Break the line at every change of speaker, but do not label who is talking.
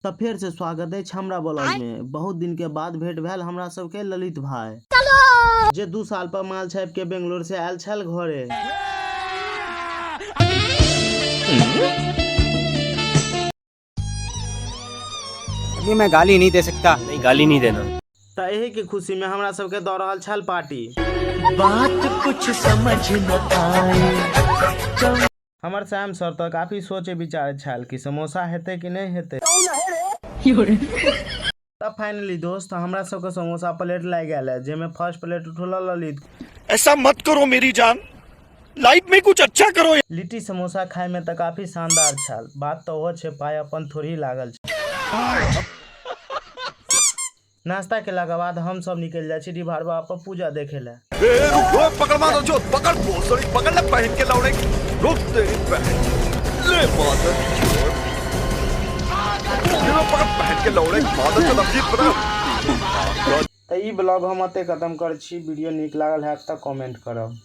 तऽ फेर से स्वागत अछि हमरा ब्लॉग में। बहुत दिन के बाद भेंट भेल हमरा सबके ललित भाई, जे 2 साल पर माल छापि के बेंगलोर से आयल छल घरे।
अभी मैं गाली नहीं दे सकता।
नहीं, गाली नहीं देना।
तऽ एही के खुशी में हमरा सबके दऽ रहल छल पार्टी।
बात कुछ समझ न आए।
हमर श्याम सर तऽ काफी सोचे विचार छल कि समोसा हेतै कि नहि हेतै। तब फाइनली दोस्त हमरा सबके समोसा प्लेट लागि गेल है, जेमे फर्स्ट प्लेट उठल ललित।
ऐसा मत करो मेरी जान, लाइफ में कुछ अच्छा करो।
लिट्टी समोसा खाय में तऽ काफी शानदार छल। बात तऽ ओहो छै, पाय अपन थोड़ी लागल छै। नाश्ता केला के बाद हम सब निकल जाइ छी डिहबार बाबा पर पूजा देखे ला।
ए, रुक, रुक, पकड़ मारो जो, पकड़ भोसड़ी, पकड़ ले पहन के लौड़े, रुक तेरी बहन, ले मादर चोद, ये लो पकड़ पहन के लौड़े, मादर चोद, अब ये पकड़।
तऽ ई ब्लॉग हम एते खत्म करै छी। वीडियो नीक लागल हैत तऽ कमेंट करब।